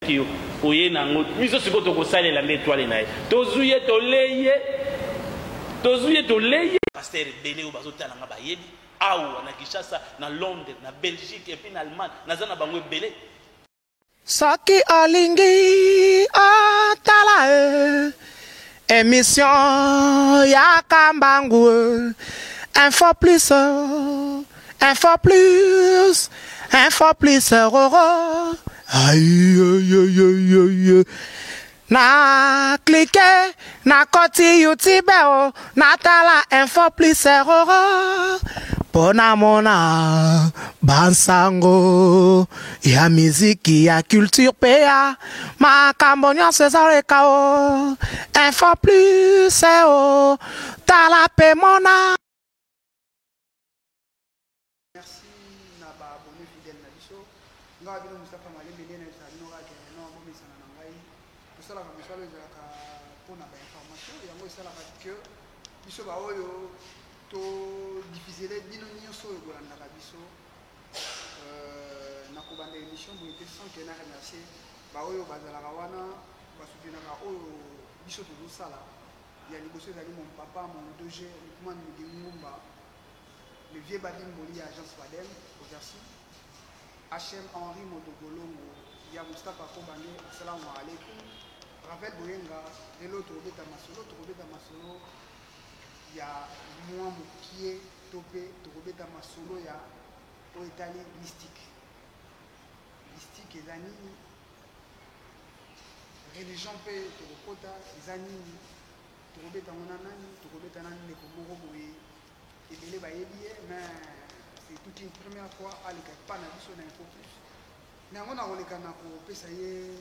Topesaki yo, oye na yango. Biso sikoyo tokosalela nde etoile na ye. Tozwi ye, tolei ye, tozwi ye, tolei ye. Pasteur ebele oyo bazotala nga bayebi awa na Kinshasa, na Londres, na Belgique et puis na Allemagne, naza na bango ebele. Soki olingi otala e emission ya kambangu e info plus info plus info plus roro aïe na clique na koti youtube o natala info plus roro mpo namona bansango ya miziki ya culture mpe ya makambo nyonso ezoleka o info plus o tala mpe mona. Merci na ba abonnes fidèles na biso. Nga wa bino Mustapha Malembe nde nayebisaka bino kaka ke non bomesana na ngai. Tosalaka mosala oyo ezalaka mpo na ba information yango esalaka que biso ba oyo to diffusele bino nyonso oyo bolandaka biso. Euh, nakobanda émission boye te sans que na remercier ba oyo bazalaka wana basoutenaka oyo biso tozosala. Ya liboso ezali mon papa, mon DG Lukman Midi Ngumba. Le vieux Babi Mboli ya agence Fadel, Oversi, HM Henri Modogolongo ya Mustapha Kobange, Assalamu alaikum. Ravel Boyenga, lelo tokobeta masolo, tokobeta masolo ya mwa mokie to mpe tokobeta masolo ya oyo etali mystique. Mystique eza nini? Religion mpe tokokota eza nini? Tokobeta yango na nani? Tokobeta na ndeko moko boye Ebele bayebi ye mais c'est toute une première fois aleka epa na biso na Info Plus. Na yango nakoleka na kopesa ye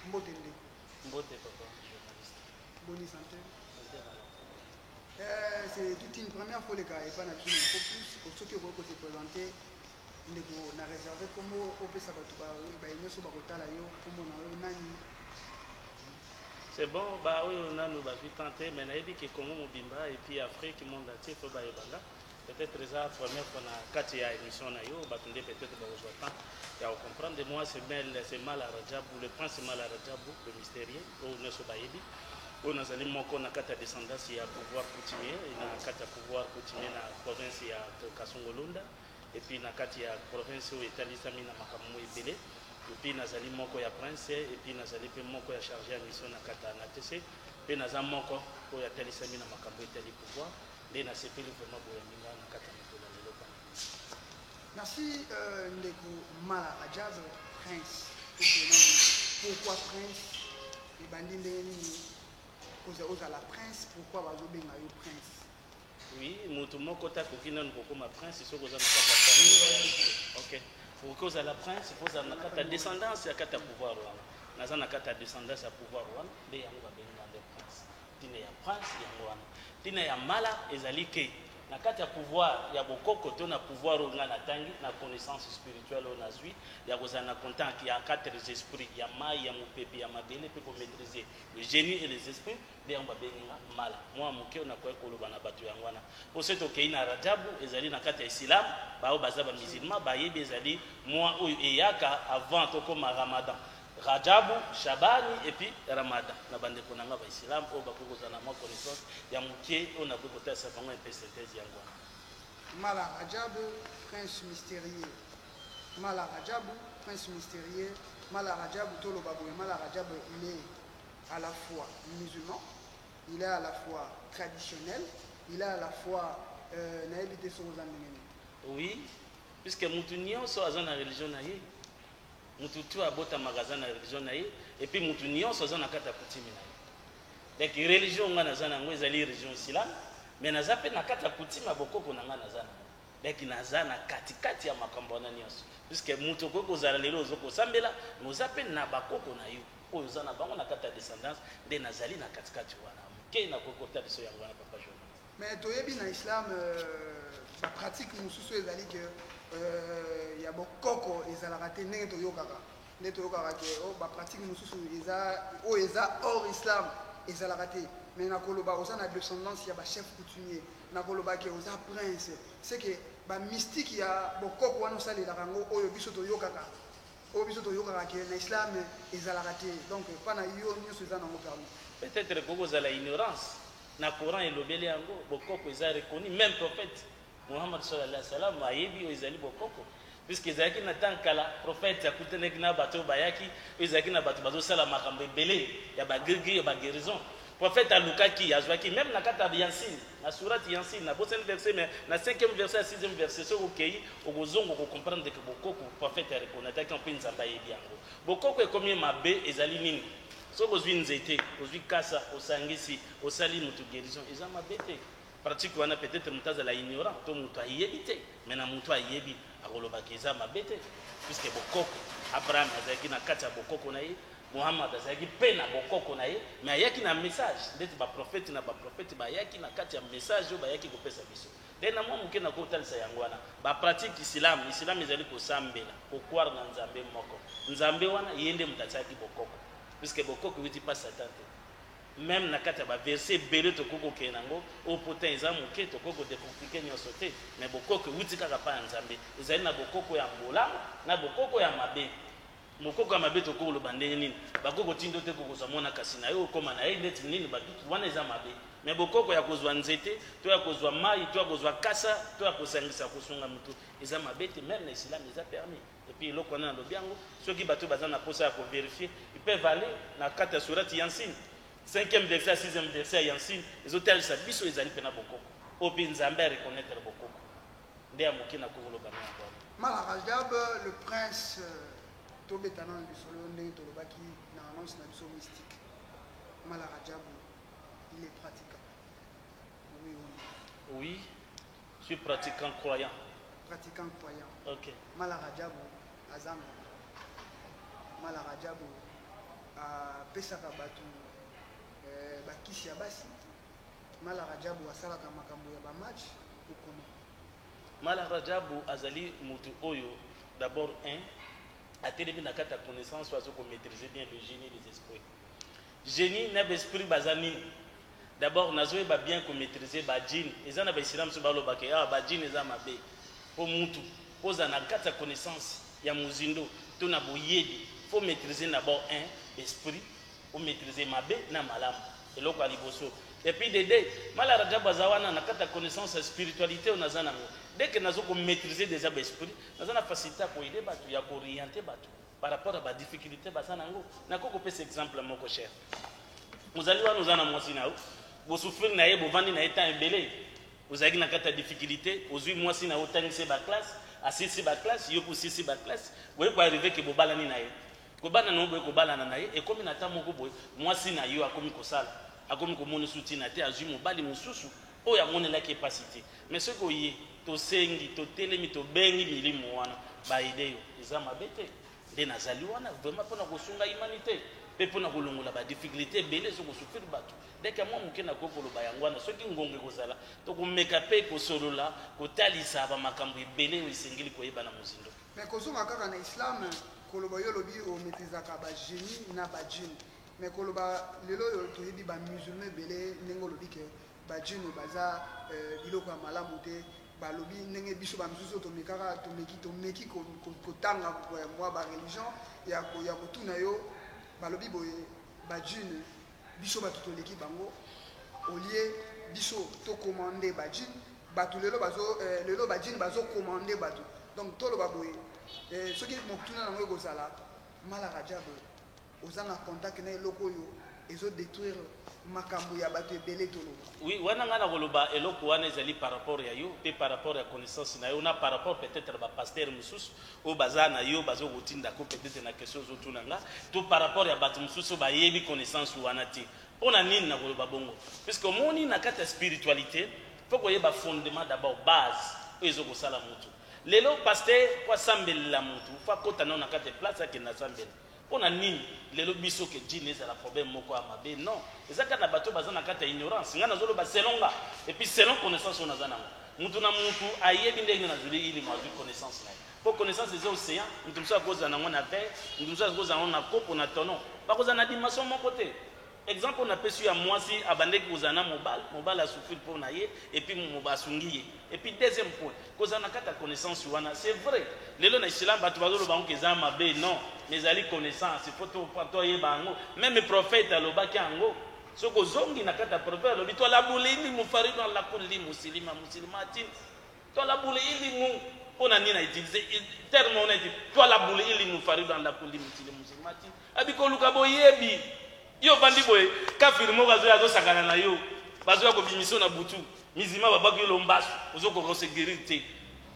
mbote ndeko. Mbote papa journaliste. Boni santé? Santé malamu. Euh, c'est toute une première fois oleka epa na biso na Info Plus. Soki okoki ko se présenter ndeko na réserve kombo opesa bato baye nyonso bakotala yo kombo na yo nani? C'est bon, ba oyo nanu bazwi temps te, mais nayebi ke Congo mobimba et puis Afrique, monde entier faut bayeba nga. Peut-être eza première fois na kati ya émission na yo, bato nde peut-être bakozwa temps ya ko comprendre. Moi c'est Mel, c'est Mala Rajabu, le prince Mala Rajabu, le mystérieux, oyo nyonso bayebi. Oyo nazali moko na kati ya descendance ya pouvoir coutumier, na kati ya pouvoir coutumier na province ya Kasongolunda et puis na kati ya province oyo etalisami na makambo ebele. Et puis nazali moko ya prince et puis nazali pe moko ya charge ya mission na kata na TC pe naza moko oyo atalisami na makambo etali pouvoir nde nasepeli vraiment boyambi nga na kati ya mokolo ya lelo pana. Merci euh, ndeko Mala Rajab Prince. Pourquoi Prince ebandi ndenge nini ozala Prince pourquoi bazobenga yo Prince? Oui, mutu moko te akoki nanu kokoma prince soki oza na kati ya famille. Ok. Pour que ozala prince, il faut ozala na kati ya descendance ya kati ya pouvoir wana. Naza na kati ya descendance ya pouvoir wana, nde yango babengi nga nde prince. Tina ya prince yango wana. Tina ya mala ezali ke na kati ya pouvoir ya bokoko to na pouvoir oyo ngai natangi na connaissance spirituelle oyo nazwi ya kozala na contact ya quatre esprits ya mai ya mopepe ya mabele mpe komaîtriser le génie et les esprits. Nde yango babengi nga mala. Mua moke oyo nakoki koloba na bato yango wana. Po soki tokeyi na Rajabu, ezali na kati ya Islam, ba oyo baza ba musulmans bayebi ezali mois oyo eyaka avant tokoma Ramadan. Rajabu, Shabani et puis Ramadan. Na ba ndeko na nga ba Islam oyo bakoki kozala na mua connaissance ya moke oyo nakoki kotalisa bango un peu synthèse yango wana. Mala Rajab, prince mysterieux. Mala Rajabu, prince mysterieux. Mala Rajabu, toloba boye, Mala Rajab, il est à la fois musulman, il est à la fois traditionnel, il est à la fois euh, nayebi te soki oza ndenge nini. Oui, puisque mutu nyonso aza na religion na ye, mutu tu abotamaka aza na religion na ye, et puis mutu nyonso aza na kati ya coutume na ye. Donc religion nga naza na yango ezali religion islam, mais naza pe na kati ya coutume ya bokoko na nga naza na yango. Donc naza na kati kati ya makambo wana nyonso, puisque mutu okoki kozala lelo ozo kosambela, mais oza pe na bakoko na yo. Oyo oza na bango na kati ya descendance nde nazali na kati kati wana moke nakoki kotalisa yo yango wana papa journaliste. Mais toyebi na islam ba pratique mosusu ezali que ya bokoko ezalaka te ndenge toyokaka nde toyokaka ke oh, ba pratique mosusu eza oyo eza hors islam ezalaka te mais nakoloba oza na descendance ya ba chef coutumier nakoloba ke oza prince c'est que ba mystique ya bokoko wana osalelaka yango oyo biso toyokaka. Oyo biso toyokaka ke na islam ezalaka te, donc epa na yo nyonso eza nango permis. Peut-être ekoki kozala ignorance. Na Coran elobeli yango, bokoko eza reconnu, même prophète Muhammad sallallahu alaihi wasallam ayebi oyo ezali bokoko, puisque ezalaki na temps kala, prophète akutanaki na bato oyo bayaki, oyo ezalaki na bato bazosala makambo ebele ya bagrigri, ya baguérison. Prophète alukaki, azwaki même na kati ya Yasin, na sourate Yasin, na bosani verset, mais na 5e verset ya 6e verset, soki okei okozonga okocomprendre ke bokoko prophète areconnaîtraki mpe Nzambe ayebi yango. Bokoko ekomi mabe ezali nini? Soki ozwi nzete, ozwi kasa, osangisi, osali moto guérison, eza mabe te. Pratique wana peut-être moto azala ignorant to moto ayebi te, mais na moto ayebi akolobaka eza mabe te, puisque bokoko Abraham azalaki na kati ya bokoko na ye, Muhammad azalaki mpe na bokoko na ye, mais ayaki na message ndeti baprofete na baprofete bayaki na kati ya message oyo bayaki kopesa biso. Nde na mwa moke nakotalisa yango wana bapratique islam. Islam ezali kosambela, kocroire na Nzambe moko. Nzambe wana ye nde moto atiaki bokoko, puisque bokoko euti pa Satan te. Même na kati ya baverset ebele tokoki kokende nango oyo, po temps eza moke, tokoki kodécortiquer nyonso te, mais bokoko euti kaka pa ya Nzambe. Ezali na bokoko ya bolamu na bokoko ya mabe. Bokoko ya mabe tokoki koloba ndenge nini? Bakoki kotinda te kokozwa mwana kasi na yo okóma na ye ndeti nini badutu wana, eza mabe. Mais bokoko ya kozwa nzete to ya kozwa mai to ya kozwa kasa to ya kosangisa kosunga motu eza mabe te. Même na islam eza permis. Et puis eloko wana nalobi yango, soki bato baza na posa ya kovérifier, ils peuvent aller na kati ya surati Yasin, 5e verset ya 6e verset ya Yasin, ezotalisa biso ezali mpena bokoko oyo mpe Nzambe areconnaître bokoko. Nde ya moke nakoki koloba na yango wana. Mala Rajab le prince, tobeta nano lisolo ndenge tolobaki na annonce na biso mystique. Mala Rajab, il est pratiquant, oui ou non? Oui, je suis pratiquant croyant. Pratiquant croyant. Ok. Mala Rajab aza nganga. Mala Rajab apesaka bato bakisi ya basi. Mala Rajabu asalaka makambo ya bamatch okoma? Mala Rajabu azali motu oyo d'abord un atelemi na kati ya connaissance oyo aza komaîtriser bien le génie des esprits. Génie na baesprit baza nini? D'abord nazoyeba bien komaîtriser bajine. Eza na baislam so balobaka awa bajine eza mabe, mpo mutu mpo ozala na kati ya connaissance ya mozindo to na boyebi, faut maîtriser d'abord un esprit, omaîtriser mabe na malamu, eloko ya liboso. Et puis de deux, Mala Rajab aza wana na kati ya connaissance ya spiritualité oyo naza nango. Dès que nazo komaîtriser déjà baesprit, naza na facilité ya koaider bato, ya koorienter bato par rapport à badifficulté baza nango. Nakoki kopesa exemple moko, cher. Ozali wana, oza na mwasi na yo, bosouffrir na ye, bovandi na ye temps ebele, ozalaki na kati ya difficulté, ozwi mwasi na yo, otangisi ye baclasse, asilisi baclasse, yo mpe osilisi baclasse, boye koarriver ke bobalani na ye. Kobana na yo boye, kobalana na ye, ekomi na ta moko boye, mwasi na yo akomi kosala, akomi komona su ntina te, azwi mobali mosusu oyo amonelaki epasi te. Mais soki oye, tosengi, totelemi, tobengi milimo wana baaider yo, eza mabe te. Nde nazali wana vraiment mpona kosunga humanité mpe mpona kolongola badifficulté ebele ezokosouffrir bato. Deke mwa moke nakoki koloba yango wana. Soki ngonga ekozala, tokomeka mpe kosolola, kotalisa bamakambo ebele oyo esengeli koyeba na mozindo. Mais kozonga kaka na islam, koloba yo olobi omaîtrisaka bagénie na bajine, mais koloba lelo oyo toyebi bamusulman ebele, ndenge olobi ke bajine baza biloko ya malamu te, balobi ndenge biso bamisusu oyo tomekaka, tomeki kotanga mwa bareligion ya kotuna yo, balobi boye: bajine, biso bato toleki bango, olie biso tocommander bajine bato. Lelo bazo lelo bajine bazocommander bato. Donc toloba boye, soki motuna nango ekozala: Mala Rajab, oza na contact na eloko oyo ezodétruire makambo ya bato ebele, toloba? Oui, wana ngai na koloba eloko wana ezali par rapport ya yo mpe par rapport ya connaissance na yo, na par rapport peut-être bapasteur mosusu oyo baza na yo bazokotinda ko peut-être na question ozotuna nga, to par rapport ya bato mosusu oyo bayebi connaissance wana te. Mpo na nini na koloba bongo? Puisque omoni, na kati ya spiritualité, faut koyeba fondement d'abord, base oyo ezokosala motu. Lelo pasteur po asambelela motu, faut akota nao na kati ya place, akende asambela. Mpo na nini lelo biso ke djinn ezala problème moko ya mabe? Non, eza kaka na bato baza na kati ya ignorance. Ngai nazoloba selon nga et puis selon connaissance oyo naza nango. Mutu na mutu ayebi ndenge nazwili ilimo, azwi connaissance na ye, mpo connaissance eza océan. Mutu mosusu akozala nango na verre, mutu mosusu akozala nango na kopo, na tonneau, bakozala na dimension moko te. Exemple oyo napesi yo ya mwasi abandaki kozala na mobali, mobali asouffrir mpo na ye et puis asungi ye. Et puis deuxième point, kozala na kati ya connaissance wana, c'est vrai lelo na islam bato bazoloba yango eza mabe, non, mais ezali connaissance, il faut toyeba yango. Même prophète alobaki yango. Soki ozongi na kati ya prophète, alobi talabul ilmu faridu ala kulli muslima muslimatin. Talabul ilmu, mpona nini na utiliser terme wana eti talabul ilmu faridu ala kulli muslima muslimatin? Abi koluka boyebi. Yo ovandi boye, kafiri moko azoya, azosakana na yo, bazoya kobimisa na butu mizima, babwaki yo lombasu, ozokoka kose guérir te.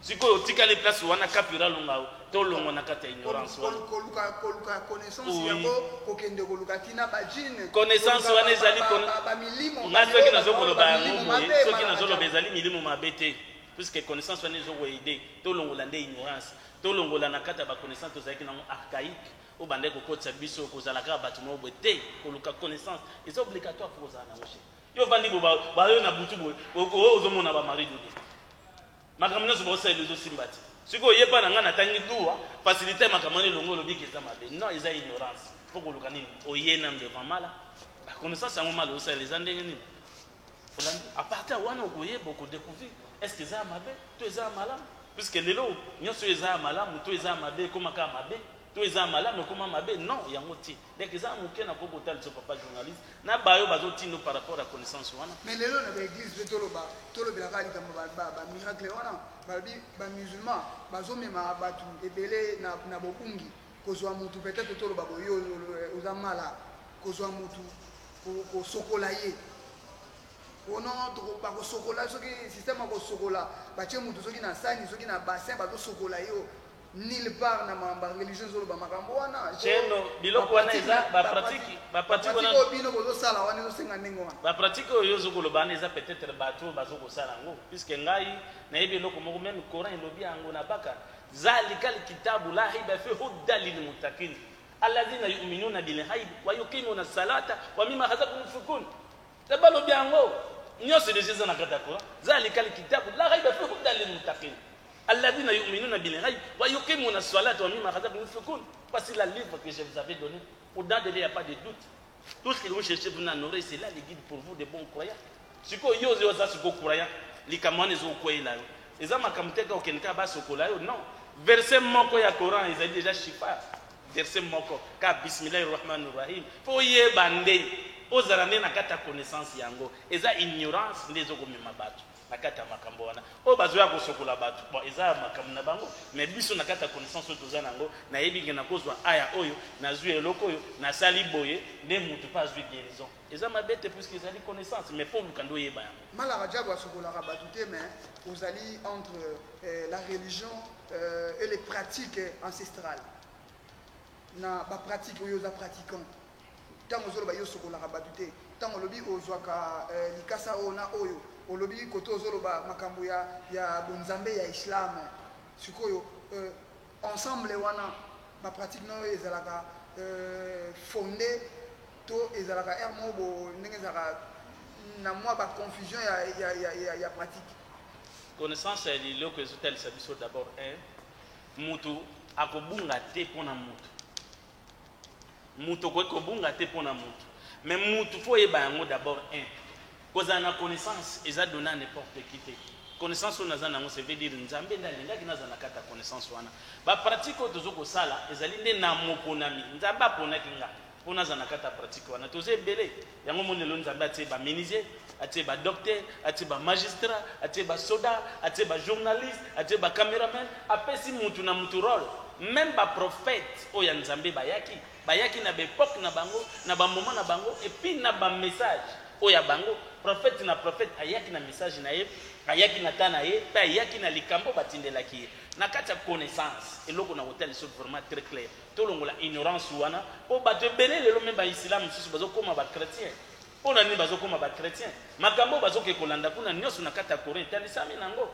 Sikoyo otikali place wana, kafiri alonga yo. Tolongwa na kati ya ignorance wana. Koluka connaissance yango, kokende koluka ntina bajine. Connaissance wana ezali bamilimo. Nga soki nazokoloba yango boye, soki nazoloba, ezali milimo mabe te, puisque connaissance wana ezokoaider tolongola nde ignorance, tolongola na kati ya baconnaissance tozalaki nango archaïque, oyo bandaki kokotisa biso kozala kaka bato moko boye te. Koluka connaissance eza obligatoire mpo kozala nango. Yo ovandi boye, bayo na butu boye, oyo ozomona bamari dude, makambo nyonso baosalela ezosimba te. Sikoyo oyeba na ngai natangi duwa facilité makambo wana elongo, olobiki eza mabe. Non, eza ignorance. Mpo koluka nini? Oye nanu devant mala, baconnaissance yango mala osalela eza ndenge nini? Olandi, à partir wana okoyeba, okodécouvrir est ce que eza ya mabe to eza ya malamu, puisque lelo nyonso oyo eza ya malamu to eza ya mabe ekóma kaka mabe, to eza ya malamu ekóma mabe. Non, yango te. Donc eza moke na koki kotalisa papa journaliste na bayo bazotinda par rapport à connaissance wana. Mais lelo na baéglise mpe toloba, tolobelaka likambo bamiracle wana. Balobi bamusulman bazomema bato ebele na bokungi, kozwa mutu, peut-être toloba boye, oza mala, kozwa mutu, kosokola ye ono, bakosokola soki système ya kosokola, batie mutu soki na sani, soki na bassin, bazosokola yo. Nulle part na makambo ya religion ezoloba makambo wana. Cheno, biloko wana eza bapratique, bapratique wana oyo bino bozosala wana ezosenga ndenge wana. Bapratique oyo ozokoloba wana eza peut-être bato oyo bazokosala yango, puisque ngai nayebi eloko moko, même Coran elobi yango na baka: zalika alkitabu la raiba fi huda lilmuttaqin alladhina yuminuna bilghaibi wa yuqimuna salata wa mimma razaqnahum yunfiqun. Te, balobi yango nyonso deja eza na kati ya Coran: zalika alkitabu la raiba fi huda lilmuttaqin alladhina yuminuna bilghaib wa yuqimuna salata wa mimma razaqnahum yunfiqun. Voici la livre que je vous avais donné, au-dedans de lui il n'y a pas de doute, tout ce que vous cherchez, vous n'en aurez, c'est là le guide pour vous de bons croyants. Sikoyo yo oza sikoyo croyant, likambo wana ezokweyela yo, eza makambo te kaka okende kaka basokola yo. Non, verset moko ya Coran ezali déjà shifa, verset moko kaka, bismillahi rahmani rahim. Fo oyeba nde ozala nde na kati ya connaissance yango. Eza ignorance nde ezokomema bato na kati ya makambo wana oyo bazoya kosokola bato. Bon, eza ya makambo na bango, mais biso na kati ya connaissance oyo toza nango, nayebi ke nakozwa aya oyo, nazwi eloko oyo, nasali boye nde motu mpe azwi guérison. Eza mabe te, puisque ezali connaissance, mais mpo oluka nde oyeba yango. Malaka diabo asokolaka bato te, mais ozali entre la religion et les pratiques ancestrales. Na bapratique oyo oza pratiquant, ntango ozoloba yo osokolaka bato te, ntango olobi ozwaka likasa oyo na oyo olobi kote, ozoloba makambo ya bonzambe ya islam. Sikoyo ensemble wana, bapratique na oyo ezalaka fondé to ezalaka aire moko bo ndenge ezalaka na mwa baconfusion ya pratique? Connaissance ya liloko ezotalisa biso d'abord un, mutu akobunga te mpona mutu. Mutu okoki kobunga te mpona mutu, mais mutu fo oyeba yango d'abord un. Kozala na connaissance eza donné à n'importe qui te. Connaissance oyo naza nango, ça veut dire Nzambe nde alingaki nazala na kati ya connaissance wana. Bapratique oyo tozo kosala ezali nde na moponami. Nzambe aponaki nga mpo nazala na kati ya pratique wana. Toza ebele yango moni lelo Nzambe atie bamenuisier, atie badocteur, atie bamagistrat, atie basoda, atie bajournaliste, atie bacameraman, apesi mutu na mutu rôle. Même baprophète oyo ya Nzambe bayaki na baépoque na bango, na bamoment na bango, et puis na bamessage oyo ya bango. Prophète na prophète ayaki na message na ye, ayaki na ta na ye, mpe ayaki na likambo batindelaki ye. Na kati ya connaissance, eloko na kotala biso vraiment très clair, tolongola ignorance wana, mpo bato ebele lelo, me baislam mosusu bazokóma bachrétien. Mpo na nini bazokóma bachrétien? Makambo oyo bazoke kolanda kuna nyonso na kati ya Coran etalisami nango.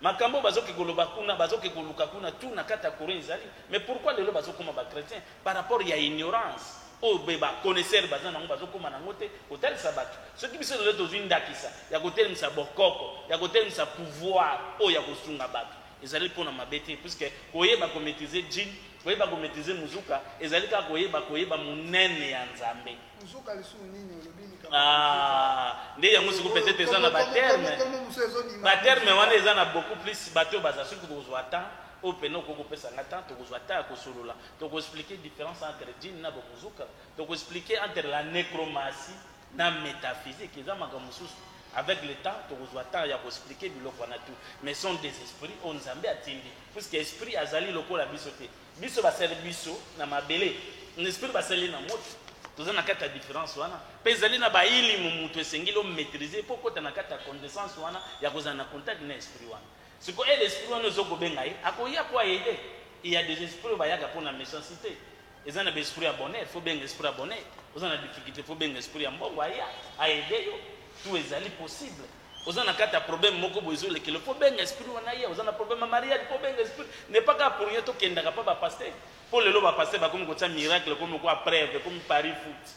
Makambo oyo bazoke koloba kuna, bazoke koluka kuna, tu na kati ya Coran ezali. Mais pourquoi lelo bazokóma bachrétien? Par rapport ya ignorance oyo be baconnaisseur baza nango, bazokóma nango te kotalisa bato. Soki biso lelo tozwi ndakisa ya kotelemisa bokoko, ya kotelemisa pouvoir oyo ya kosunga bato, ezali mpona mabe te, puisque koyeba komaîtriser djinn. Koyeba ko maitriser muzuka ezali kaka koyeba koyeba monene ya Nzambe. Muzuka lisusu nini olobi likambo? Ah, nde yango siko peut-être eza na ba terme. Ba terme wana eza na beaucoup plus bato baza soki tokozwa temps oyo pene okoki kopesa nga temps, tokozwa temps ya kosolola, toko expliquer différence entre djinn na bomuzuka, toko expliquer entre la necromancie na metaphysique, eza makambo mosusu. Avec le temps tokozwa temps ya ko expliquer biloko wana tout, mais sont des esprits oyo Nzambe atindi. Puisque esprit azali lokola biso te. Biso basali biso na mabele, na esprit basali na moto. Toza na kati ya difference wana. Pe ezali na ba ilimu mutu esengeli o maitriser po okota na kati ya connaissance wana ya kozala na contact na esprit wana. Sikoyo ele esprit wana ozo kobenga ye, akoya po a aider. Il y a des esprits oyo bayaka po na mechancete. Eza na ba esprit ya bonheur, faut benga esprit ya bonheur. Oza na difficulté, faut benga esprit ya mbongo aya, a aider yo. Tout ezali possible. Oza na kati ya problème moko boye ezolekela, faut benga esprit wana ye. Oza na problème ya mariage, faut benga esprit. N'est pas kaka pour rien tokendaka pa ba pasteur. Po lelo ba pasteur bakomi kotia miracle, ekomi kwa preuve, ekomi pari foot.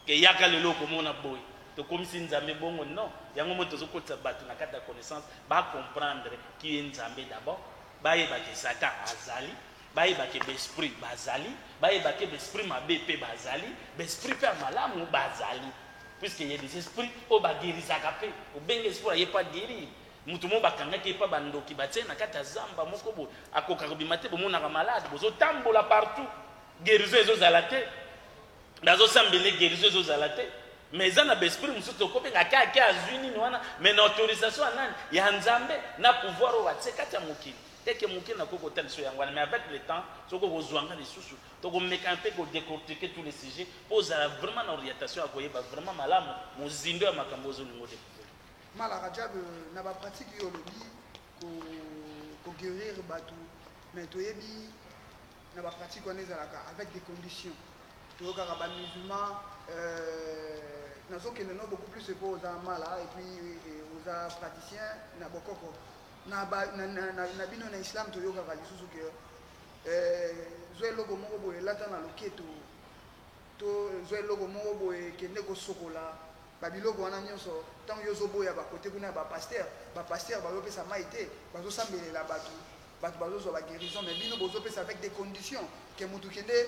Ke yaka lelo okomona boye. Tokomisi Nzambe bongo non. Yango moi tozokotisa bato na kati ya connaissance, ba comprendre qui est Nzambe d'abord, bayeba ke Satan azali, bayeba ke ba esprit bazali, bayeba ke ba esprit mabe pe bazali, ba esprit pe ya malamu bazali. Puisque il y a des esprits oyo ba guérisaka pe, obenga esprit aye pa guérir. Mutu moko bakangaki ye pa bandoki, batie na kati ya zamba moko boye, akoka kobima te, bomonaka malade, bozotambola partout, guérison ezozala te, bazosambela guérison ezozala te. Mais eza na ba esprit mosusu tokobenga ake ake azwi nini wana, mais na autorisation ya nani? Ya Nzambe, na pouvoir oyo atie kati ya mokili. Teke moke nakoki kotalisa yango wana, mais avec le temps soki okozwa nga lisusu, tokomeka mpe ko décortiquer tous les sujets mpo ozala vraiment na orientation ya koyeba vraiment malamu mozindo ya makambo ozolinga odécouvrir. Mala Rajab, na ba pratique yo olobi ko ko guérir bato, mais toyebi na ba pratique wana ezalaka avec des conditions. Toyokaka ba musulmans, nazokende no beaucoup plus po oza mala et puis oza praticien na bokoko. Na ba, na, na, na, na bino na islam toyokaka lisusu ke zwa eloko moko boye elata na loketo, to zwa eloko moko boye kende kosokola ba biloko wana nyonso. Ntango yo ozoboya ba kote kuna ya ba pasteur, ba pasteur bazopesa mai te, bazosambelela bato, bato bazozwa ba guérison, mais bino bozopesa avec des conditions ke motu kende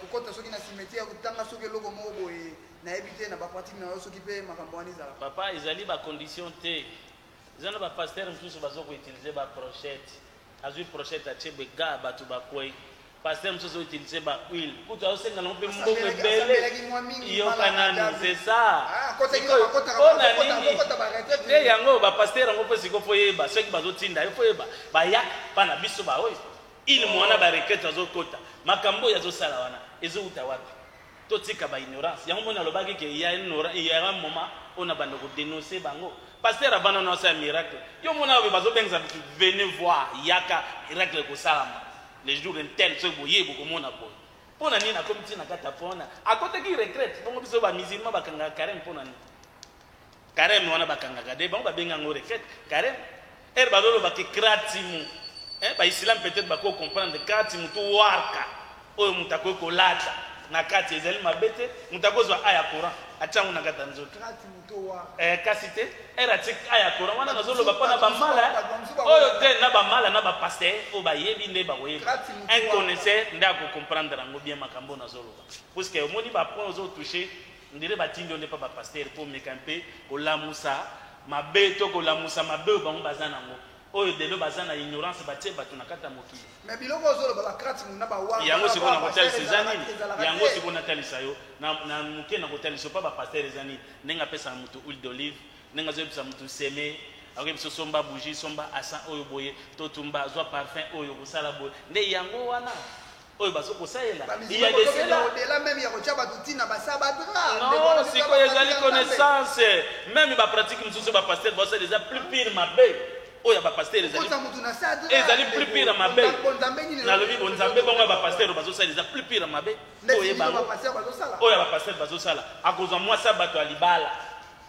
kokota soki na cimetière, tanga soki eloko moko boye, nayebi te na ba pratique na yo soki mpe makambo wana ezalaka. Papa, ezali ba condition te. Eza na ba pasteur mosusu bazo ko utiliser ba brochette, azwi brochette atie boye ga bato bakwei. Pasteur mosusu utiliser ba huile, kutu azosenga nango mpe mbongo ebele. Yoka nanu, c'est ça. Mpona nini nde yango ba pasteur yango mpe sikoyo fo yeba soki bazotinda yo, fo yeba bayaka mpa na biso baoyo ile mwana ba retraite azokota makambo oyo azosala wana ezowuta wapi? Totika ba ignorance. Yango moni alobaki ke il y a un moment oyo na banda ko dénoncer bango. Pasteur avanda na asala miracle. Yo mona oyo bazobengisa bitu venez voir, yaka miracle ekosalama. Le jour un tel soki boye bokomona boye. Mpo na nini akomi ti na kati ya fona? Akotaki retraite. Bongo biso ba musulman bakangaka carême mpo na nini? Carême wana bakangaka de bango babenga yango retraite. Carême. Ere bazoloba ke kratimu. Eh, ba islam peut-être bako comprendre kratimu to warka oyo moto akoki kolata na kati ezali mabe te, moto akozwa aya Coran atia yango na kati ya nzoto. Kasi te ere atie aya Coran wana nazoloba mpo na bamala oyo te, na bamala na bapaster oyo bayebi nde bakoyeba. Un connaisseur nde akocomprendre yango bien makambo oyo nazoloba, puisque omoni ba point ozotouche ndire batindi yo nde mpa bapaster mpo omeka mpe kolamusa mabe to kolamusa mabe oyo bango baza nango, oyo delo baza na ignorance batie bato na kati ya mokili. Mais biloko ozoloba ba krati na ba wa yango sikoyo na kotalisa eza nini? Yango sikoyo natalisa yo na moke, na kotalisa yo mpa bapaster eza nini, ndenge apesaka moto huile d'olive, ndenge azoyebisa moto seme, akoyebisa somba bougie, somba asa oyo boye, totumba zwa parfum oyo kosala boye, nde yango wana oyo bazo kosalela. Il y a de cela au-delà même ya kotia bato ntina basabadra. Non, sikoyo ezali connaissance. Même ba pratique mosusu ba pasteur basala eza plus pire mabe oyo ya ba pasteur ezali plus pire mabe. Nalobi bonzambe bongo ya ba pasteur bazosala eza plus pire mabe. Oyo ya ba pasteur bazosala, akozwa mwasi ya bato ya libala,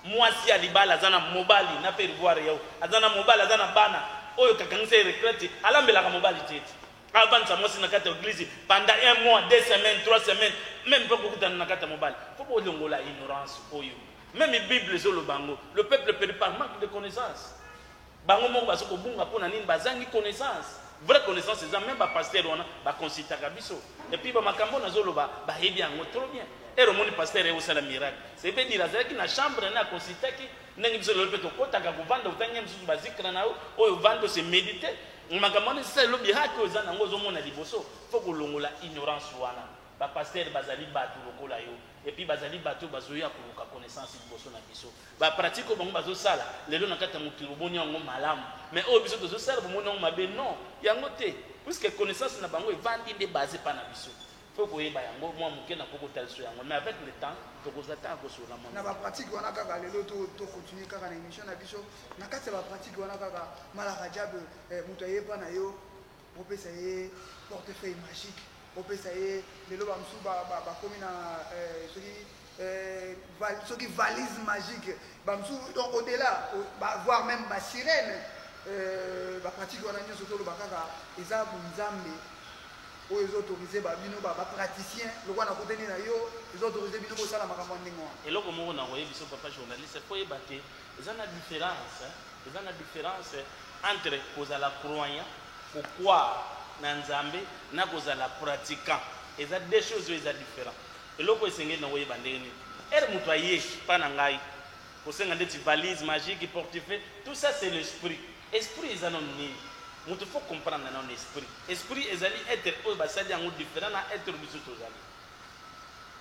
mwasi ya libala aza na mobali na faire voir yo, aza na mobali, aza na bana, oyo kakangisa ye retraite, alambelaka mobali te, avandisa mwasi na kati ya église pendant un mois, 2 semaines, 3 semaines, même mpe kokutana na kati ya mobali. Fo bolongola ignorance oyo. Même Bible ezoloba yango, le peuple périt par manque de connaissance. Bango moko bazo kobunga mpo na nini? Bazangi connaissance. Vraie connaissance eza même bapasteur wana baconsultaka biso. Et puis bamakambo nazoloba, bayebi yango trop bien. Ere omoni pasteur ye osala miracle, ça veut dire azalaki na chambre na aconsultaki. Ndenge biso lelo mpe tokɔtaka kovanda, otangi mosusu bazikra na yo oyo ovanda, ose médite makambo wana, esala elo miracle oyo eza nango ozomona liboso. Fo kolongola ignorance wana. Bapasteur bazali bato lokola yo, et puis bazali bato oyo bazoya koluka connaissance liboso na biso. Bapratique oyo bango bazosala lelo na kati ya mokili, bomoni yango malamu, mais oyo biso tozosala, bomoni yango mabe. Non, yango te, puisque connaissance na bango evandi nde base pa na biso. Fo koyeba yango mwa moke na kokotalisa yango, mais avec le temps tokozwa ntango kosolola mwa Na bapratique wana kaka, lelo tocontinue kaka na émission na biso. Na kati ya bapratique wana kaka, Malaka Diable, moto ayeba na yo, opesa ye portefeuille magique, opesa ye. Lelo bamosusu bakomi na soki valise magique, bamosusu donc au-delà, voire même basirène. Bapratique wana nyonso, toloba kaka eza bonzambe oyo ezoautorize bino bapraticien lokola nakutani na yo, ezoautorize bino bosala makambo ya ndenge wana? Eloko moko na koyebi biso, papa journaliste, fo yeba te eza na différence, eza na différence entre kozala croyant, kocroire na Nzambe, na kozala pratiquant. Eza deux choses oyo eza différent. Eloko esengeli na koyeba ndenge nini ere moto aye mpa na ngai kosenga ndeti valise magique, portefeuille, tout ça, c'est l'esprit. Esprit eza nano nini? Moto faut comprendre nano esprit. Esprit ezali être oyo basali yango différent na être biso tozali.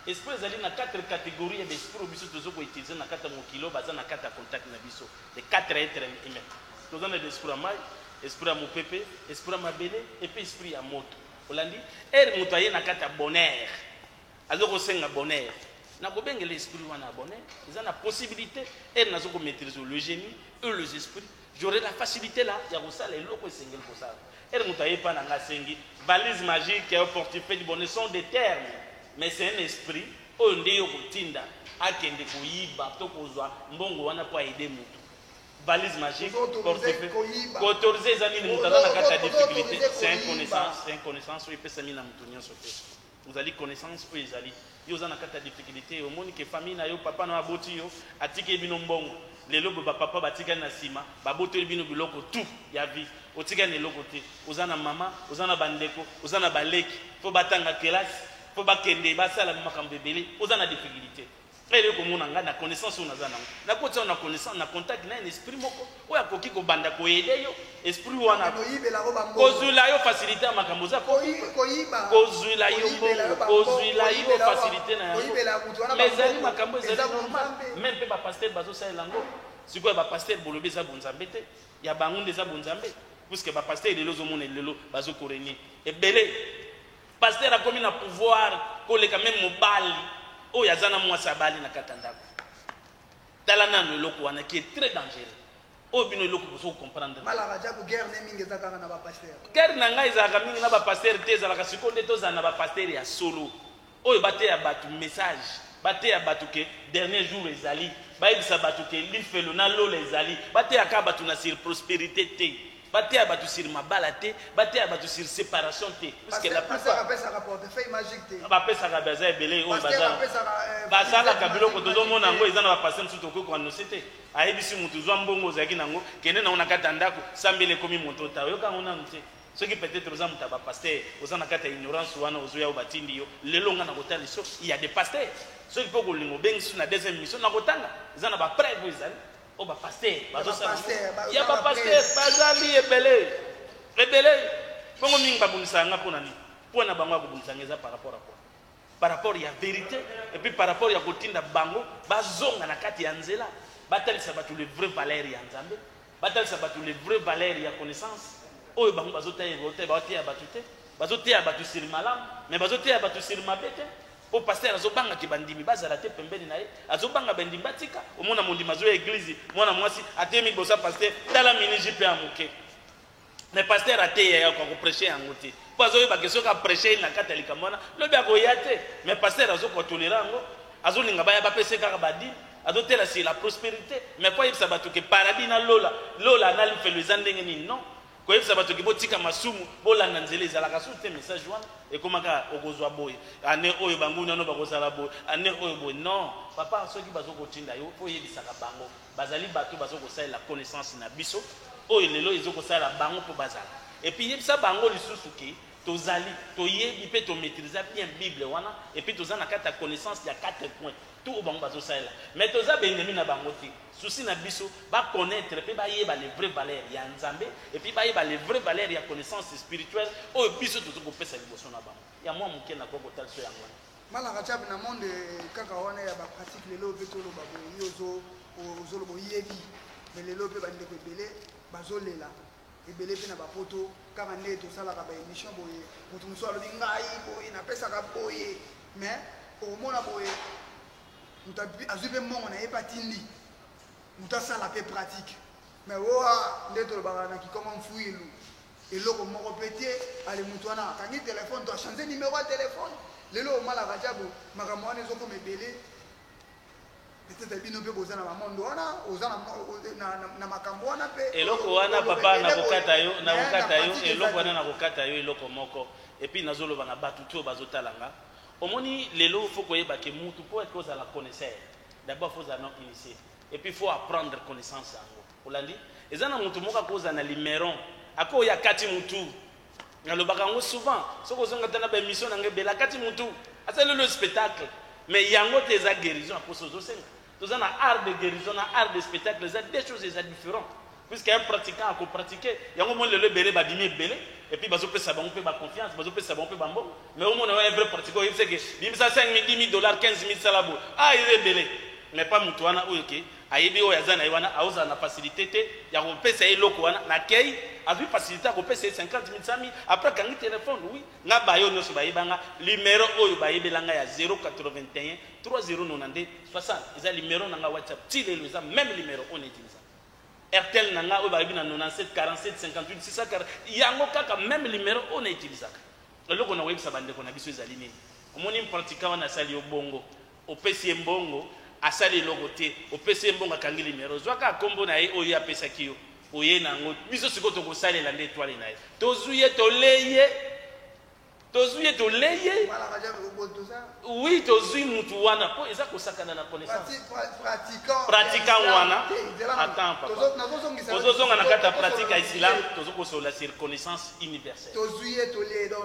Esprit ezali na quatre catégories ya baesprit oyo biso tozo koutilize na kati ya mokili, oyo baza na kati ya contact na biso, les quatre êtres humains. Toza na esprit ya mai, esprit ya mopepe, esprit ya mabele et puis esprit ya moto. Olandi? Ere moto aye na kati ya bonheur, aza kosenga bonheur, nakobengela esprit wana ya bonheur. Eza na possibilité, ere nazo komaîtrise le génie et les esprits, j'aurai la facilité là ya kosala eloko esengeli kosala. Ere moto aye mpa na nga, asengi valise magique, portefeuille, bon, ce sont des termes, mais c'est un esprit oyo nde yo kotinda akende koyiba to kozwa mbongo wana mpo aide motu. Valise magique, portefeuille, koautorize eza nini? Moto aza na kati ya difficulté, c'est un connaissance, c'est un connaissance oyo epesami na moto nyonso te. Ozali connaissance oyo ezali yo oza na kati ya difficulté, omoni ke famille na yo, papa na yo aboti yo, atiki bino mbongo. Lelo boye bapapa batikali na nsima, babotoli bino biloko tout ya vie, otikali na eloko te. Oza na mama, oza na bandeko, oza na baleki, mpo batanga kelasi, mpo bakende basala makambo ebele, oza na difficulté. Ele komona ngai na connaissance oyo naza nango, nakotia na connaissance, na contact na un esprit moko oyo akoki kobanda koaider yo. Esprit wana kozwila yo facilité ya makambo, oza kozwila yo mbongo, kozwila yo facilité na yango. Mais ezali makambo ezali normal, même mpe bapasteur bazosalela yango. Sikoyo bapasteur bolobi eza bonzambe te, ya bango nde eza bonzambe, puisque bapasteur lelo ozomona lelo bazokorenie ebele. Pasteur akomi na pouvoir koleka même mobali oyo aza na mwasi abali na kati ya ndako. Tala nano eloko wana qui est très dangereux, oyo bino eloko bozo comprendre. Guerre na ngai ezalaka mingi na bapasteur te. Ezalaka sikoyo nde tozala na bapasteur ya solo oyo bateya bato message, bateya bato ke dernier jour ezali, bayebisa bato ke lifelo na lola ezali. Bateya kaka bato na sur prospérité te, bateya bato sur mabala te, bateya bato sur séparation te, puisque la plupart bapesaka, baza ebele oyo basalaka biloko tozomona yango. Eza na bapasteur mosusu tokoki koannonce te. Ayebisi motu: zwa mbongo ozalaki nango, kende nango na kati ya ndako, sambela, ekomi moto ta. Oyoka yango nanu te. Soki peut-être oza moto ya bapasteur, oza na kati ya ignorance wana, ozoya oyo batindi yo. Lelo nga na kotala liso, il y a des pasteurs. Soki mpo kolinga, obengi na deuxième mission, na kotanga eza na bapreuve oyo ezali oyo bapasteur bazosala. Ya bapasteur bazali ebele ebele. Bongo mingi babundisaka nga mpo na nini? Mpo na bango ya kobundisa nga eza par rapport à quoi? Par rapport ya vérité et puis par rapport ya kotinda bango bazonga na kati ya nzela, batalisa bato le vrai valeur ya Nzambe, batalisa bato le vrai valeur ya connaissance oyo bango bazoteya bato te. Bazoteya bato sur malamu, mais bazoteya bato sur mabe te, mpo pasteur azobangaki bandimi bazala te pembeni na ye, azobanga bandimi batika. Omona mondimi azoya église, mwana mwasi ateyemi liboso ya pasteur, tala mini jupe ya moke, mais pasteur ateya ya koprêche yango te, mpo azoyebake soki aprêche ye na kati ya likambo wana, lobi akoya te. Mais pasteur azokotolera yango, azolinga baya bapesa kaka badîme, azotela sur la prospérité, mais po ayebisa bato ke paradis na lola, lola na lifelo eza ndenge nini? Non, koyebisa bato ke botika masumu, bolanda nzela, ezalaka su te. Message wana ekomaka okozwa boye ane oyo, banguni wana bakozala boye ane oyo boye. Non, papa, soki bazokotinda yo mpo oyebisaka bango, bazali bato bazokosalela connaissance na biso oyo lelo ezokosalela bango mpo bazala. Et puis yebisa bango lisusu ke tozali, toyebi mpe tomaîtrise bien Bible wana, et puis toza na kati ya connaissance ya 4 points tout oyo bango bazosalela, mais toza baennemi na bango te. Souci na biso, baconnaître mpe bayeba les vraies valeurs ya Nzambe, et puis bayeba les vraies valeurs ya connaissance spirituelle oyo biso toza kopesa liboso na bango. Ya mwa moke nakoki kotalisa yango wana. Malaka Jab, na monde kaka wana ya bapratique, lelo mpe toloba boye, yo ozoloba oyebi, mais lelo mpe bandeko ebele bazolela, ebele mpe na bapoto kaka nde tosalaka baémission boye. Moto mosusu alobi: "Ngai boye napesaka boye", mais okomona boye moto azwi mpe mbongo na ye mpe atindi moto asala mpe pratique, mais oa nde tolobaka na kikongo mfuilu, eloko moko mpe te. Ale, moto wana akangi telefone to achange numéro ya telefone. Lelo omalaka Jabu, makambo wana ezokoma ebele. Peut-être bino mpe boza na bamondo wana, oza na makambo wana mpe. Eloko wana, papa, nakokata yo, nakokata yo eloko wana, nakokata yo eloko moko. Et puis nazoloba na bato to bazotala nga. Omoni, lelo faut koyeba ke mutu mpo eke ozala connaisseur, d'abord faut ozala non initié, et puis faut apprendre connaissance yango. Olandi, eza na mutu moko akozala na limeron, akoya kati mutu. Nalobaka yango souvent, soki ozonga te na baémission na ngai ebele, akati mutu, asali le spectacle, mais yango te eza guérison. Aposo ozosenga, toza na art de guérison na art de spectacle, eza deux choses eza différent, puisque un pratiquant akopratique yango. Moni lelo ebele babimi ebele, et puis bazopesa bango mpe baconfiance, bazopesa bango mpe bambongo, mais omona un vrai pratiquant oyebisa ke bimisa 5 000, 10 000 dollars, 15 000, sala boye, ah, eza ebele. Mais pas motu wana oyo ke ayebi oyo aza na ye wana, aozala na facilité te ya kopesa ye eloko wana. Nakei, azwi facilité ya kopesa ye 50 000, 100 000, après akangi telefone. Oui, nga bayo nyonso bayebanga numero oyo bayebelanga ya 081 3092 60, eza numero na nga WhatsApp. Ti lelo eza même numero oyo nautilisaka. Airtel na nga oyo bayebi na 97 47 58 640, yango kaka même numero oyo nautilisaka. Eloko na koyebisa bandeko na biso ezali nini? Omoni, pratiquant wana asali yo bongo, opesi ye mbongo, asali eloko te, opesi ye mbongo, akangi numero, zwaka nkombo na ye oyo apesaki yo, oye nango. Biso sikoyo tokosalela nde étoile na ye. Tozwi ye, tolei ye, tozwi ye, tolei ye. Oui, tozwi mutu wana mpo eza kosakana na connaissance. Pratiquant wana, attends papa, ozozonga na kati ya pratique ya islam, tozokosola sur connaissance universelle.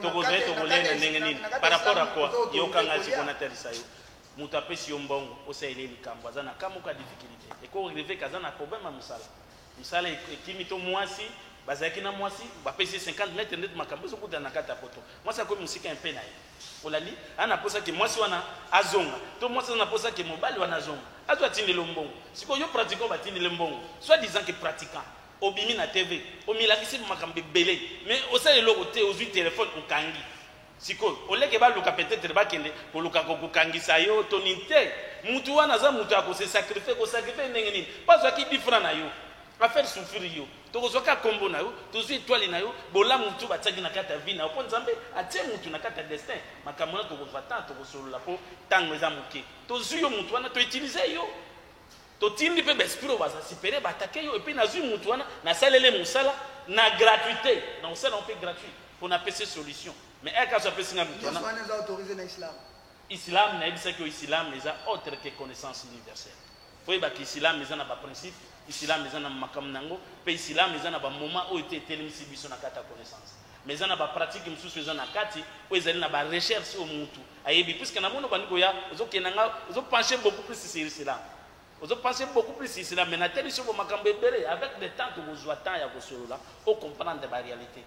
Tokozwa ye, tokolei na ndenge nini? Par rapport à quoi? Yokanga sikoyo, natalisa yo. Moto apesi yo mbongo, osaleli likambo, aza na ka moko ya difficulté, ekoarrive ke aza na problème ya mosala, mosala ekimi, to mwasi bazalaki na mwasi, bapesi 50 mètre ndeti makambo ezokutana na kati ya poto, mwasi akomi mosika mpe na ye. Olandi, aza na mposa ke mwasi wana azonga, to mwasi aza na mposa ke mobali wana azonga, azwa, atindeli mbongo. Sikoyo yo pratiquant, batindeli mbongo, soit disant ke pratiquant, obimi na TV, omilakisi makambo ebele, mais osala eloko te. Ozwi telefone, okangi. Sikoyo oleke baluka, peut-être bakende koluka kokokangisa yo to nini te. Mutu wana aza mutu akose sacrifier. Kosacrifier ndenge nini? Mpo azwaki 10 francs na yo, afaire souffrir yo. Tokozwaka nkombo na yo, tozwi étoile na yo, bolamu tu batiaki na kati ya vie na yo, mpo Nzambe atie mutu na kati ya destin. Makambo wana tokozwa temps, tokosolola, mpo ntango eza moke. Tozwi yo mutu wana, toutilize yo, totindi mpe baesprit oyo baza supérieur baatake yo. Et puis nazwi mutu wana, nasaleli mosala na gratuité, na kosala mpe gratuit mpo napesi solution. Mais eka so apesi nga mutu wana. Wana eza autorisé na islam? Islam, nayebisaki yo, islam eza autre que connaissance universelle. Fo oyebaka, islam eza na baprincipe, islam eza na makambo na yango, mpe islam eza na bamoment oyo te etelemisi biso na kati ya connaissance, mais eza na bapratique mosusu eza na kati oyo ezali na barecherche oyo mutu ayebi. Puisque namoni obandi koya, ozokende nga, ozopenche beaucoup plus sur islam, ozopense beaucoup plus islam, mais nateli so makambo ebele. Avec le temps, tokozwa temps ya kosolola, ocomprendre baréalité.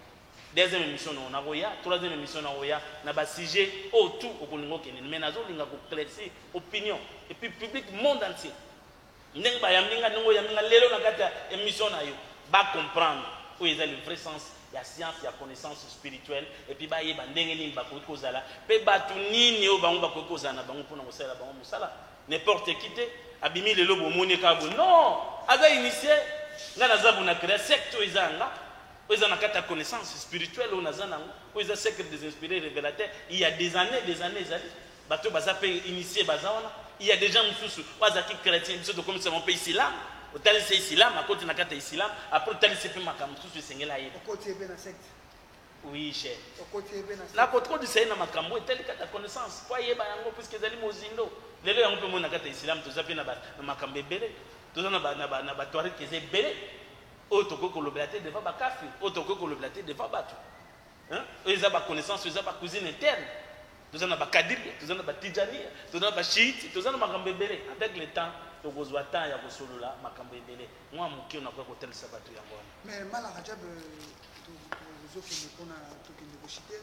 Deuxième émission na nakoya, troisième émission nakoya na basujet oyo tout okolinga okende, mais nazolinga koéclaircir opinion et puis public monde entier, ndenge bayambi nga, ndenge oyambi nga lelo na kati ya émission na yo, bacomprendre oyo eza le vrai sens ya science ya connaissance spirituelle, et puis bayeba ndenge nini bakoki kozala mpe bato nini oyo bango bakoki kozala na bango mpona kosalela bango mosala. N'importe qui te abimi lelo, bomoni kaka boye, non, aza initié. Ngai naza bona créa secte oyo eza yanga, oyo eza na kati ya connaissance spirituelle oyo naza nango, oyo eza secret des inspirés révélateurs. Il y a des années, des années, ezali bato baza mpe initié, baza wana. Il y a des gens mosusu oyo azalaki chrétien, biso tokomisama mpe islam. Otalisi islam, akoti na kati ya islam, après otalisi mpe makambo mosusu esengeli ayeba. Okoti ebe na secte? Oui, cher. Okoti ebe na secte? Nakotrondisa ye na makambo etali kati ya connaissance po ayeba yango, puisque ezali mozindo. Lelo yango mpe moi na kati ya islam toza mpe na makambo ebele, toza na batoarike eza ebele. Oyo tokoki kolobela te devant bakafiri, oyo tokoki kolobela te devant bato. Hein? Oyo eza ba connaissance, oyo eza ba cuisine interne. Toza na ba kadiria, toza na ba tijania, toza na ba chiite, toza na makambo ebele. Avec le temps, tokozwa temps ya kosolola makambo ebele. Mwa moke oyo nakoki kotalisa bato yango wana. Mais Mala Radjab, tozokende mpona tokende koshite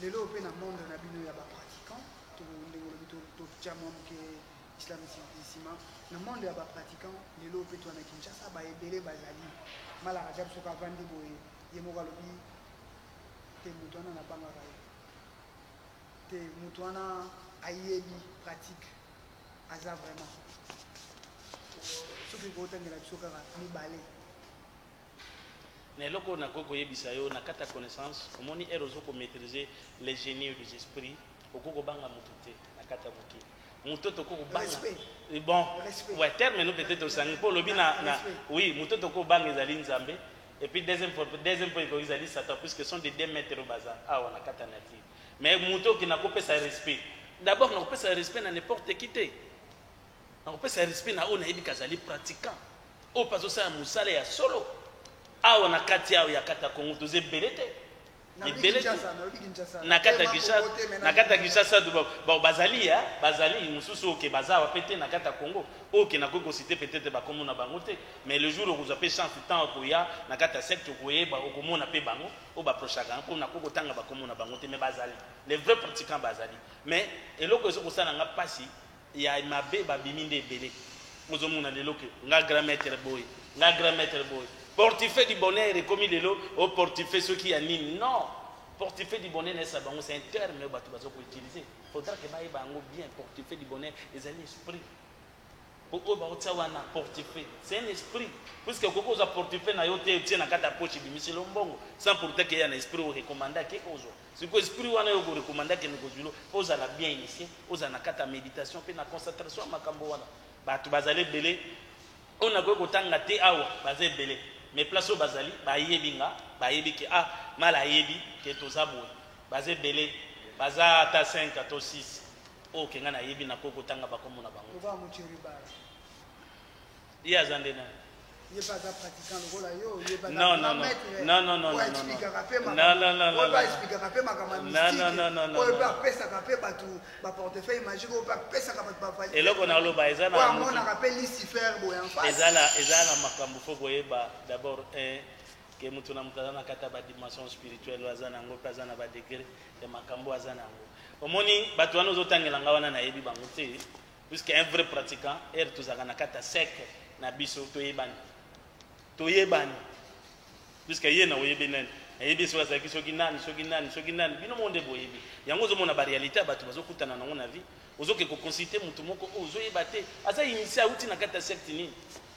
lelo mpe na monde na bino ya ba pratiquants, ndenge olobi totya mwa moke islam nsima na monde ya ba pratiquants lelo mpe toa na Kinshasa baebele bazali. Mala Radjab soki avandi boye, ye moko alobi te moto wana nabangaka ye te, moto wana ayebi pratique, aza vraiment soki kotangela biso kaka mibale. Na eloko oyo nakoki koyebisa yo na kati ya connaissance, omoni ere ozo komaîtriser les génies des esprits, okoki kobanga motu te na kati ya mokili. Moto tokoki kobanga, bon, ouais, terme no peut-être osangi mpo olobi na oui, moto tokoki kobanga ezali Nzambe. Et puis deuxième fois, deuxième point ekoki ezali Satan, puisque sont des deux maîtres oyo baza awa na kati ya nature. Mais moto oyo nakopesa respect, d'abord nakopesa respect na n'importe qui te. Nakopesa respect na oyo nayebi kazali pratiquant, oyo mpe azosala mosala ya solo awa na kati awa ya kati ya Congo. Toza ebele te, ebele te na kati ya Kinshasa. Na kati ya Kinshasa bon, bazali ya bazali mosusu oke baza awa mpe te na kati ya Congo, oyo ke nakoki kociter peut-être bakombo na bango te. Mais le jour okozwa mpe chance, temps okoya na kati ya secte, okoyeba, okomona mpe bango oyo baprochaka, mpo nakoki kotanga bakombo na bango te. Mais bazali les vrais pratiquants, bazali. Mais eloko ezokosala nga mpasi ya mabe, babimi nde ebele. Ozomona lelo ke nga grand maître boye, nga grand maître boye, portefeuille du bonheur ekomi lelo o portefeuille soki ya nini. Non, portefeuille du bonheur nayesa bango, c'est un terme oyo bato baza koutiliser. Faudra ke bayeba yango bien. Portefeuille du bonheur ezali esprit po oyo baotia wana. Portefeuille, c'est un esprit, puisque okoki kozwa portefeuille na yo te, otie na kati ya poche, ebimiseli mbongo sans pourtant ke ya na esprit oyo recommandaki ozwa. Sikoyo esprit wana yo korecommandaki kende kozwilo, mpo ozala bien initié, ozala na kati ya méditation mpe na concentration ya makambo wana. Bato bazali ebele oyo nakoki kotanga te awa, baza ebele. Mais place oyo bazali, bayebi nga, bayebi ke ah, mala ayebi ke toza boye. Baza ebele, baza ata 5 to 6 oyo ke nga nayebi, nakoki kotanga bakombo na bango. Lokola Mocheribara. Ye aza nde nani? Ye mpe aza pratiquant lokola yo, ye mpe aza Non, non, grand non. maître. Non, non, non, Oyo non, non, expliquaka mpe non, non, non, oyo non, mpe non. expliquaka mpe makambo ya Non, non, mystique, non, non, non, oyo mpe non. apesaka mpe bato baportefeuille magique, oyo mpe apesaka bato bavalise, Eloko naloba eza oyo na mutu amonaka mpe Lucifer boye en face. Eza na makambo fo koyeba d'abord un ke moto na moto aza na kati ya badimension spirituelle oyo aza nango, mpe aza na badegré ya makambo oyo aza nango. Omoni bato wana ozotangela nga wana, nayebi bango te, puisque un vrai pratiquant, ere tozalaka na kati ya secte na biso, toyebani, toyebani, puisque ye na oyebi nani, nayebi soki azalaki soki nani, soki nani, soki nani. Bino moko nde boyebi yango. Ozomona baréalité ya bato bazokutana nango na vie. Ozoke koconsulte motu moko oyo ozoyeba te aza initié, auti na kati ya secte nini,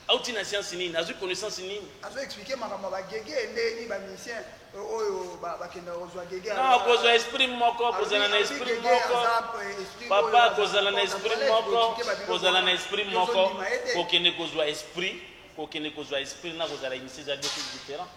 auti na science nini, azwi connaissance nini. Azo expliquer makambo ya bagege, ndeni bamusicien oyo bakendaka kozwa gege. Non, kozwa esprit moko, kozala na esprit moko, papa, kozala na esprit moko, kozala na esprit moko, kokende kozwa esprit, kokende kozwa esprit na kozala initié eza deux choses différents.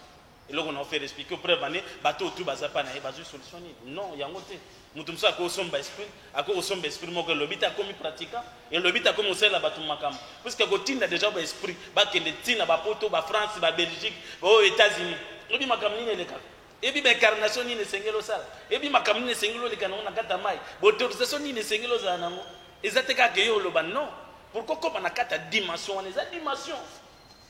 Eloko na ofaire expliquer, preuve ane bato oyo tu baza pa na ye bazwi solution nini? Non, yango te. Moto mosusu akoki kosomba esprit, akoki kosomba esprit moko, elobi te akomi pratiquant, elobi te akomi kosalela bato makambo, puisque kotinda déjà baesprit bakende ntina bapoto, bafrance, babelgique, oyo États-Unis, oyebi makambo nini elekaka, eyebi baincarnation nini esengeli osala, eyebi makambo nini esengeli oleka nango na kati ya mai, baautorisation nini esengeli ozala nango. Eza te kaka ye oloba. Non, pourquoi koma na kati ya dimension wana? Eza dimension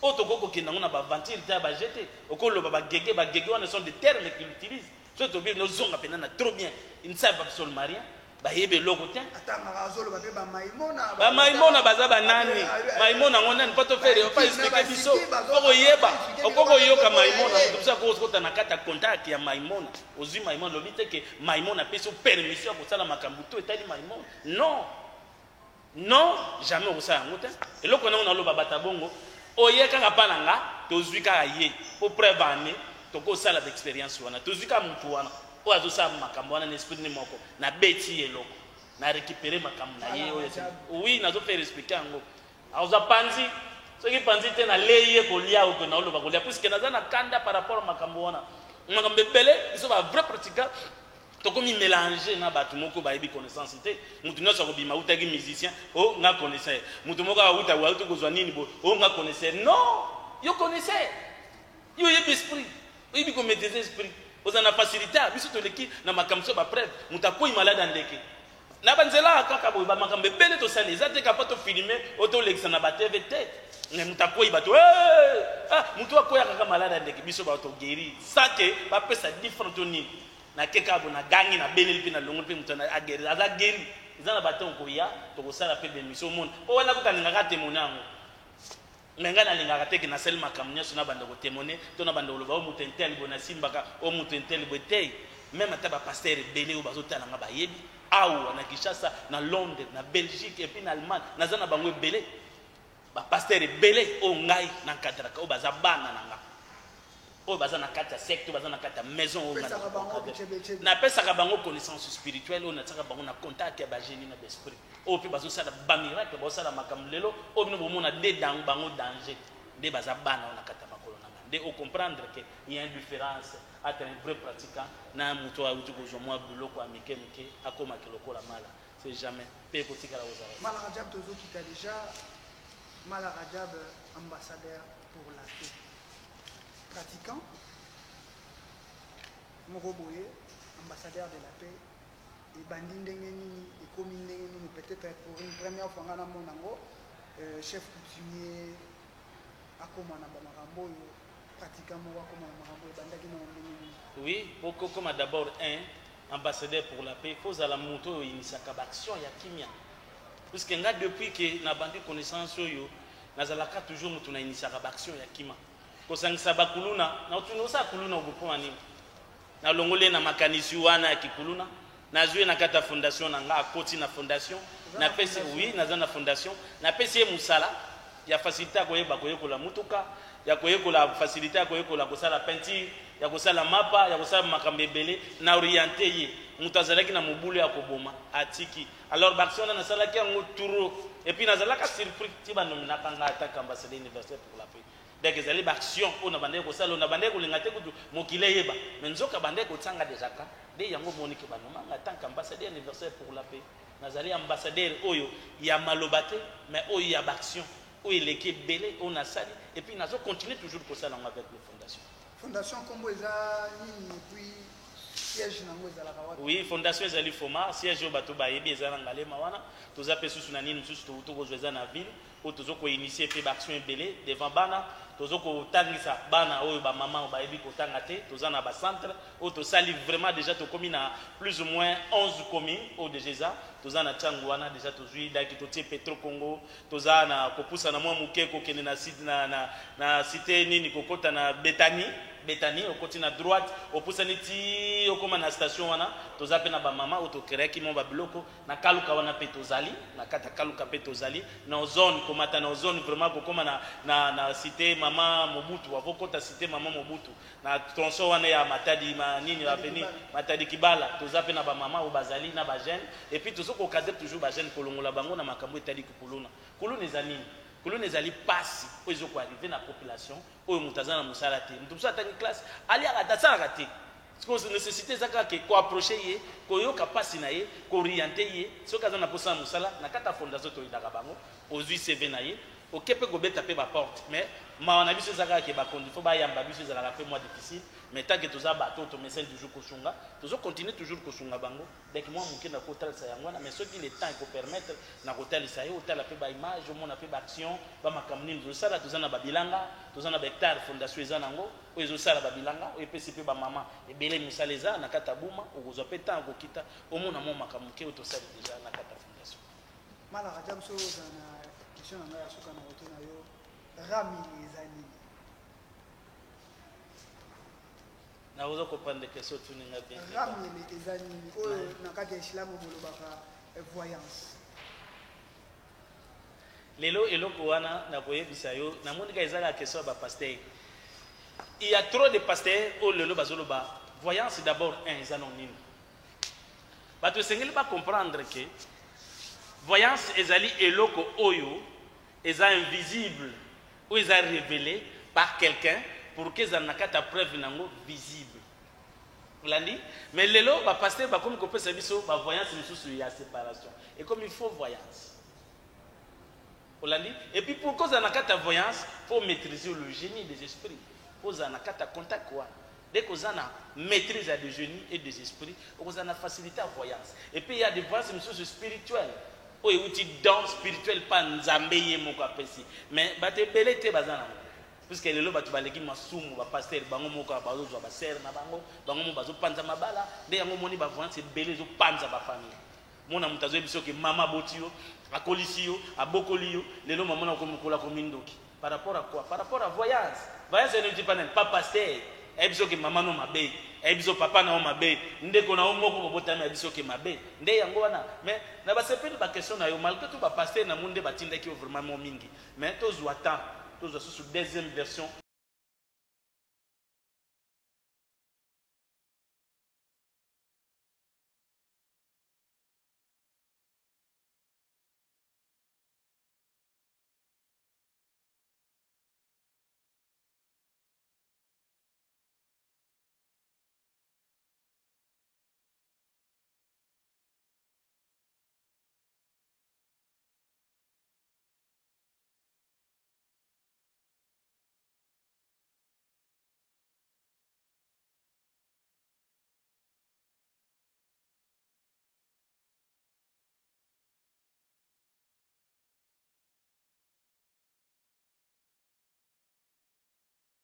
oyo tokoki kokende yango na baventure te, ya baje te. Okoloba bagege, bagege wana sont des termes qu'il utilise. So tobi nozonga mpena na trop bien, ils ne savent absolument rien, bayebi eloko te. Atangaka, azoloba mpe bamaimona. Bamaimona baza banani? Maimona yango nani? Mpo tofere opa expliquer biso, po koyeba. Oko koyoka maimona, moto mosusu akokota na kati ya contact ya maimona. Ozwi maimona, lobi te ke maimona apesi yo permission ya kosala makambo to etali maimona. Non, non, jamais okosala yango te. Eloko nango naloba, bata bongo oye kaka mpa na nga, tozwi kaka ye po preuve ane tokosala baexpérience wana. Tozwi kaka motu wana oyo azosala makambo wana na esprit ne moko, nabeti ye eloko, na récupéré makambo na ye oyo. Oui, nazofaire expliquer yango. Akozwa panzi, soki panzi te, nalei ye kolia oyo naoloba kolia, puisque naza na kanda par rapport makambo wana, makambo ebele. Biso ba vrai pratiquant tokomi mélange na bato moko bayebi connaissance te. Moto nyonso akobima autaki musicien, o nga connaisseur. Moto moko auta, auti kozwa nini boye, o nga connaisseur. Non, yo connaisseur. Yo oyebi esprit, oyebi ko maîtriser esprit. Oza na facilité, biso toleki na makambo so ba preuve, moto akwei malade ya ndeke. Na banzela kaka boye ba makambo ebele tosali, eza te kapa to filmer o tolekisa na ba TV te. Mais moto akwei bato, hey! Ah, moto akwei kaka malade ya ndeke, biso bato guérir. Sans que bapesa différent to nini. Nake kaka boye nagangi nabeleli mpe nalongoli mpe moto aguérir, aza guéri. Eza na bato okoya tokosala mpe bemission omona. Po wana kuta alingaka témoigner yango. Mais ngai nalingaka te ke nasali makambo nyonso nabanda kotemone to nabanda koloba oyo moto intel boye nasimbaka, oyo moto intel boye te. Meme ata bapaster ebele oyo bazotala nga bayebi awa na Kinshasa, na Londres, na Belgique et puis na Allemagne, naza na bango ebele, bapaster ebele oyo ngai nankadraka, oyo baza bana na nga, oyo baza na kati ya secte, oyo baza na kati ya maison, oyo ngai napesaka bango connaissance spirituelle, oyo natiaka bango na contact ya bagenie na baesprit, oyo mpe bazosala bamiracle, bazosala makambo lelo oyo bino bomona nde bango danger, nde baza bana oyo na kati ya makolo na nga. Nde ocomprendre ke il y a une différence entre un vrai pratiquant na moto oyo awuti kozwa mwa biloko ya mike mike akomaki lokola mala. C'est jamais mpe ekotikala kozala. Mala Rajab, tozokita déjà. Mala Rajab, ambassadeur pour la paix, pratiquant moko boye, ambassadeur de la paix, ebandi ndenge nini, ekomi ndenge nini? Peut-être pour une première fois nga namona yango, chef coutumier akóma na bamakambo oyo, pratiquant moko akóma na makambo oyo, ebandaki nango ndenge nini? Oui, po kokoma d'abord un ambassadeur pour la paix, faut ozala moto oyo oyinisaka baaction ya kimia, puisque nga depuis ke nabandi connaissance oyo, nazalaka toujours moto nayinisaka baaction ya kima, kosangisa bakuluna. Natuni osala kuluna okopona nini? Nalongoli ye na makanisi wana ya kikuluna, nazwi ye na kati ya fondation na nga, akoti na fondation, napesi, oui, naza na fondation, napesi ye mosala ya facilité ya koyeba koyekola mutuka, ya koyekola facilité ya koyekola kosala peinture, ya kosala mapa, ya kosala makambo ebele. Na oriente ye, moto azalaki na mobulu ya koboma atiki. Alors baaction wana nasalaki yango trop et puis nazalaka surpris ti banominaka nga atake ambassadeur universel pour la paix. Donc ezali baaction oyo nabandaki kosala, oyo nabandaki kolinga te kutu mokili eyeba, mais nzoka bandaki kotianga déjà ka nde yango omoniki banomanga tant qu'ambassadeur universel pour la paix. Nazali ambassadeur oyo ya maloba te, mais oyo ya baaction oyo eleki ebele oyo nasali et puis nazo continuer toujours kosala yango avec les fondations. Fondation nkombo eza nini et puis siège nango ezalaka wapi? Oui, fondation ezali Foma, siège oyo bato bayebi eza na Ngalema wana. Toza mpe susu na nini mosusu tokozwa, eza na ville oyo tozo koinitie mpe baaction ebele devant bana. Tozo kotangisa bana oyo bamama oyo bayebi kotanga te. Toza na bacentre oyo tosali vraiment déjà, tokomi na plus ou moins 11 communes oyo déjà eza. Toza na ntango wana déjà tozwi daki, totie Petro Congo, toza na kopusa na mwa moke kokende na, na, na, na cité nini, kokota na Betani. Betani, okoti na droite, opusani ti okóma na station wana. Toza mpe na bamama oyo tokreaki mwa babiloko na Kaluka wana mpe tozali na kati ya Kaluka, mpe tozali na Ozone, komata na Ozone vraiment kokóma na cité Mama Mobutu. Avokota cité Mama Mobutu na tronçon wana ya Matadi ma nini, avenue Matadi Kibala, toza mpe na bamama oyo bazali na bajeune. Et puis tozo kocadrer toujours bajeune, kolongola bango na makambo etali kuluna. Kuluna eza nini? Kuluna ezali pasi oyo ezokoarriver na population oyo moto aza na mosala te, moto mosusu atangi classe, aliaka te, asalaka te. Parce que nécessité eza kaka ke koapproche ye, koyoka mpasi na ye, kooriente ye soki aza na mposa ya mosala. Na kati ya fondation toyedaka bango, ozwi CV na ye, oke mpe kobeta mpe baporte. Mais mawa na biso eza kaka ke bakondi fo bayamba biso, ezalaka mpe mwa difficile. Mais tant que toza bato tomesani toujours kosunga, tozocontinue toujours kosunga bango. Donc mwa moke na kotalisa yango wana, mais soki le temps ekopermettre na kotalisa ye, otala mpe baimage, omona mpe baaction, bamakambo nini tozosala. Toza na babilanga, toza na bahectare, fondation eza nango oyo ezosala babilanga, oyo epesi mpe bamama ebele mosala. Eza na kati ya Buma, okozwa mpe temps okokita omona mwa makambo moke oyo tosali déjà na kati ya fondation. Mala Rajab, soki ozala na question na ngai ya suka na kote na yo, ramili eza nini? Nakoza comprendre question otuninga bien. Ramili eza nini, oyo na kati ya islamu bolobaka voyance? Lelo eloko wana nakoyebisa yo, namoni kaka eza kaka question ya bapaster. Il y a trop de pasteurs oyo lelo bazoloba voyance. D'abord un, eza no nini? Bato esengeli bacomprendre ke voyance ezali eloko oyo eza invisible, oyo eza révélé par quelqu'un pour que ezala na kati ya preuve nango visible. Olandi? Mais lelo bapaster bakomi kopesa biso bavoyance mosusu ya séparation, ekomi faux voyance. Olandi? Et puis pour kozala na kati ya voyance, faut maîtriser le génie des esprits. Faut ozala na kati ya contact wana. Dès qu'oza na maîtrise ya des génies et des esprits, okozala na facilité ya voyance. Et puis il y a des voyances mosusu spirituelles oyo euti don spirituel pa Nzambe ye moko apesi, mais bato ebele te baza nango, puisque lelo bato baleki masumu. Bapasteur bango moko bazozwa basere na bango, bango moko bazopanza mabala. Nde yango omoni bavoyance ebele ezopanza bafamille. Mona moto azoyebi soki mama aboti yo, akolisi yo, abokoli yo, lelo mama na okomi kola, komi ndoki. Par rapport à quoi? Par rapport à voyance. Voyance euti pa nani? Pa pasteur. Ayebi soki mama no mabe, ayebi so papa na yo mabe, ndeko na yo moko bobotami, ayebi soki mabe. Nde yango wana. Mais na basepeli baquestion na yo. Malgré tout, bapasteur na mo nde batindaki yo vraiment mo mingi, mais tozwa temps, tozwa susu deuxième version.